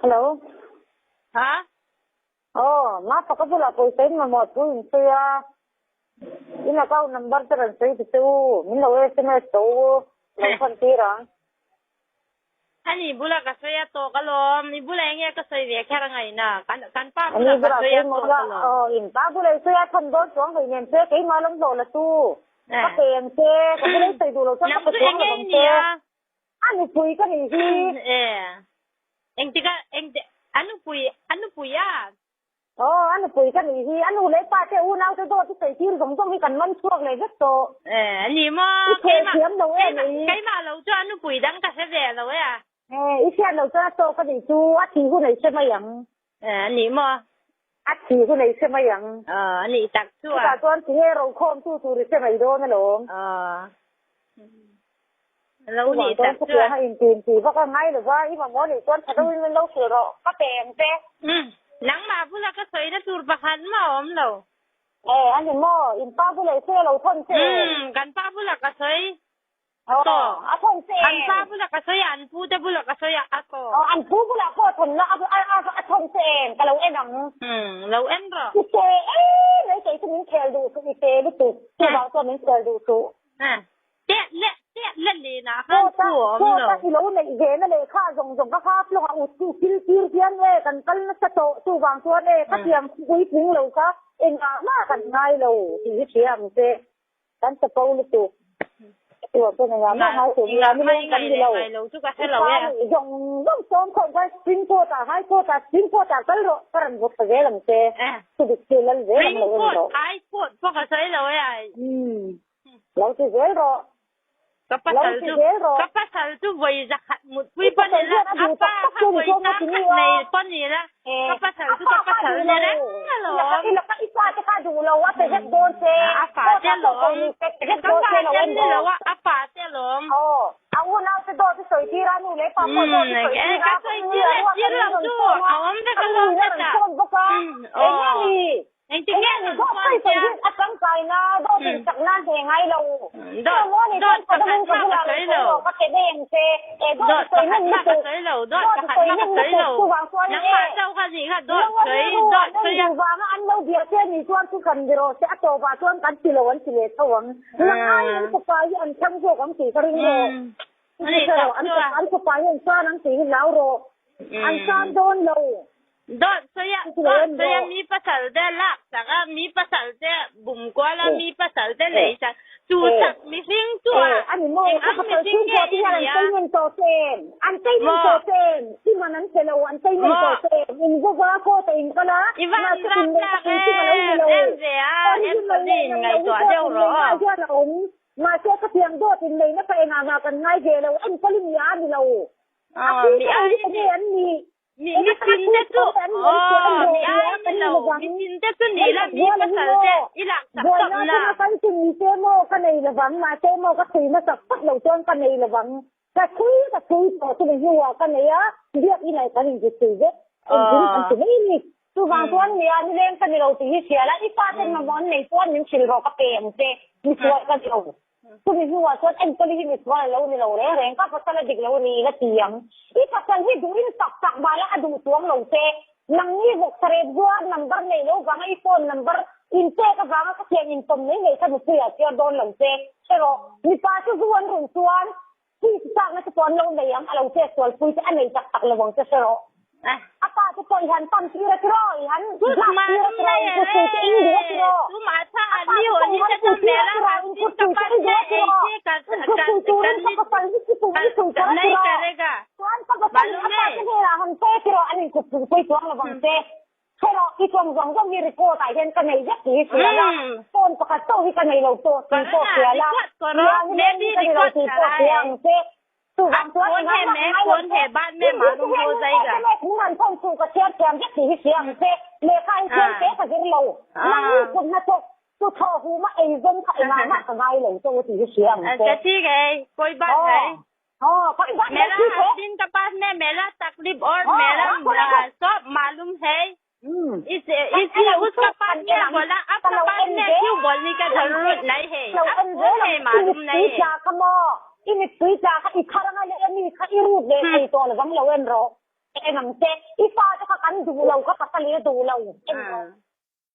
Hello. Ha? Aw, Mafaka bulah pawisa in mamawh thu in sawi a. In account number te rawn sawi ti che u, min lo sms tawh u, lo thawn tir ang. Ani bula ka sawi a tawk alawm, i bula enge ka sawi ve kher angaihna, kan kan pa Ani bula ka bulah sawi a sawi tawk mawla, alawm. aw in pa bula i sawi a thawn dawn chuang hlei nen che, keimah lam hlawh la chu, ka pe ang che, ka bula i sawi duh loh chuan ka Nang pe chu chuang enge lo i ang che. nia? A nupui ka nih hi. E, engtika engte a nupui a nupui a? Aw, a nupui ka nih hi. A nu leh pa te unau te dawt i sawi tir zawng zawng hi kan man chhuak leh vek tawh. E, a ni maw? I chhe thiam lo em ei? Keimah lo chu a nupui dang ka hre ve lo e a. E, i hriat loh chuan a tawk a nih chu, a thih hun ei hre mai ang. E, a ni maw? A thih hun ei hre mai ang. Aw, a nih tak chu a. Chutah chuan tinge rokhawm tu tur i hre mai dawn alawm. Aw. Lo nih tak chu a. Chutiang a intin tih vak a ngai lova, i mamawh nih chuan tha deuhin min lo hrilh rawh, ka pe ang che. Umm, nangmah bula ka sawina tur pakhat mah a awm lo. E, a ni maw? In pa bula i sawi a lo thawn che em? Umm, kan pa bula ka sawi. Aw, a thawn che An em? pa bula ka sawi a, an pu te bula ka sawi a, a tawh. Aw, an pu bulah pawh a thawn la, a thawn che em? Ka lo en ang. Umm, lo en rawh. I che em mai, kei chu min khel duh suh, i che lutuk. Chuvang chuan min khel duh suh. Teh leh teh leh lenah khan thu a awm lo. Kawta i lo neih ve na lehkha zawng zawng ka hap lawng a ut chu thil tir hian e kan kal nasa tawh chuvang chuan e ka tiang puitling lo kha engah mah kan ngai lo tih hi hria ang che kan chapo lutuk chuvang chuan engah mah ngai tur nia nileng kan ni lo i pa nih zawng zawng sawm khawm khan Spring Court ah High Court ah Spring Court ah kal rawh ka rawn vawt ta zel ang che thudik chu lal zel ang lo en rawh. High Court pawh ka sawi lo e ai. Lo ti zel rawh. Ka Lo pasal ti chu zel rawh. ka pasal chu vawi zakhat mutpui I pawn pasal ila hian a a duh pa tak tak kha chu ni vawi chuan sang a ti khat ni a. nei pawn ila ka pasal A chu pa ka kha pasal duh ni lo. reng I laka alawm. i laka i pa te kha duh lo a pe vek dawn che. A fa Dawt te ah pawh alawm. pawh ni se pe vek Ka dawn fa che lo te en ni lo rawh. a a fa te alawm. Aw. A unau te dawt i sawi tir a nu leh pa pawh dawt i sawi Eh tir ka a. Ka sawi nu tir a leh ruat tir an lo rawn chu phone a. a awm vek Ka nu alawm in a rawn hetah. phone bawk a. Eng nge Aw. ni? Engtin nge Enge ni rawn dawt phone sawi sawi sia? hi a tangkai na, dawt in chak nan he ngai lo. Dawt, Emaw ni dawt chuan pakhat Padamin ka mah ka bulah rawn sawi sawi lo. rawh ka che daih ang che. E dawt Dawt i sawi pakhat hnem mah ka lutuk, sawi lo, dawt dawt i pakhat sawi mah ka hnem sawi lutuk lo. chuvang chuan e. Nangmah chauh kha nih kha dawt Nanga sawi, rilru dawt an en sawi a. duh vanga an lo bia che ni chuan chu kan bia rawh se a tawpah chuan kan ti lo an ti leh tho ang. Nang aiin an fapa hi an thlang zawk ang tih ka ring rawh. Ani Hre tak rawh, chu a. an fapa hi an san ang tih hi hlau rawh. An san dawn lo. Dawt sawi a, dawt sawi a mi pasal te lak sak a, mi pasal te bum kual a, mi pasal te lei sak, chu chak mihring chu a, eng ang mihring nge i nih a? Maw? Maw? I van rak tlak em em ve a, enkawl in ngaihtuah deuh rawh aw. Aw, mi ai ni. Mi mi tin te chu aw mi ai ni lo mi tin te chu ni la mi pasal te i lak sak tawp na. Kan chu ni se maw ka nei lovang mahse maw ka thui hmasak phawt lo chuan ka nei lovang ka thui ka thui tawh chu mi hnuah ka nei a biak inah kan inti thui vek engkim kan ti mai ni chuvang chuan nia nileng ka ni lo tih hi hria la i pa ten mamawh an nei chuan min hrilh rawh ka pe ang che misual ka ni lo. Chumi hnuah chuan Anthony hi misual a lo ni lo reng reng, ka pasal a dik lo a ni ila ti ang. I pasal hi duhin tak tak mahla a duh chuang lo che. Nangni vawksarep zuar number nei lo vanga i phone number in pek avanga ka thian intawm mai mai kha nupuiah a chhiar dawn lo che. Hre rawh, mipa chu zu an run chuan Fees chakna te pawh an lo nei ang, a lo chet sual pui te a nei tak tak lo ang che hre rawh. A pa te pawh i han pan tir a tiraw, i han lak tir a tiraw, in kut pui te in duh a tiraw. A pa te pawh i han pui tir a tiraw, in kut pui te i duh a tiraw. In kut pui turin ka pasal hi i pum i pui kher a tiraw. Chuan ka pasal in a pa te hnenah han pe tiraw, an in kut pui pui chuang lo ang che. Hre rawh, i tawng zawng zawng hi record ah hian ka nei vek tih hi hria la, phone pakhat chauh hi ka nei lo tawh tih pawh hria la, nia nileng hi ka ni lo tih pawh hria ang che. Chuvang chuan engah mah ngai lo che, in hi chu hian SMS min han phone suh ka chhiar thiam vek tih hi hria ang che, lehkha hi thiam te ka zir lo, nang mi kut hnathawk chu thaw huma ei zawng kha engah mah ka ngai lo chauh tih hi hria ang che. Aw. मेरा हस्बैंड के पास में मेरा तकलीफ और मेरा सब मालूम है इस इसलिए उसका पास में बोला आपका पास में क्यों बोलने का जरूरत नहीं है आपको है मालूम नहीं है I mittui tla kha i thar anga leh ami kha i rut leh thei tawh lovang lo en rawh. En ang che. I fate kha kan duh lo, ka pasal in a duh lo. En rawh.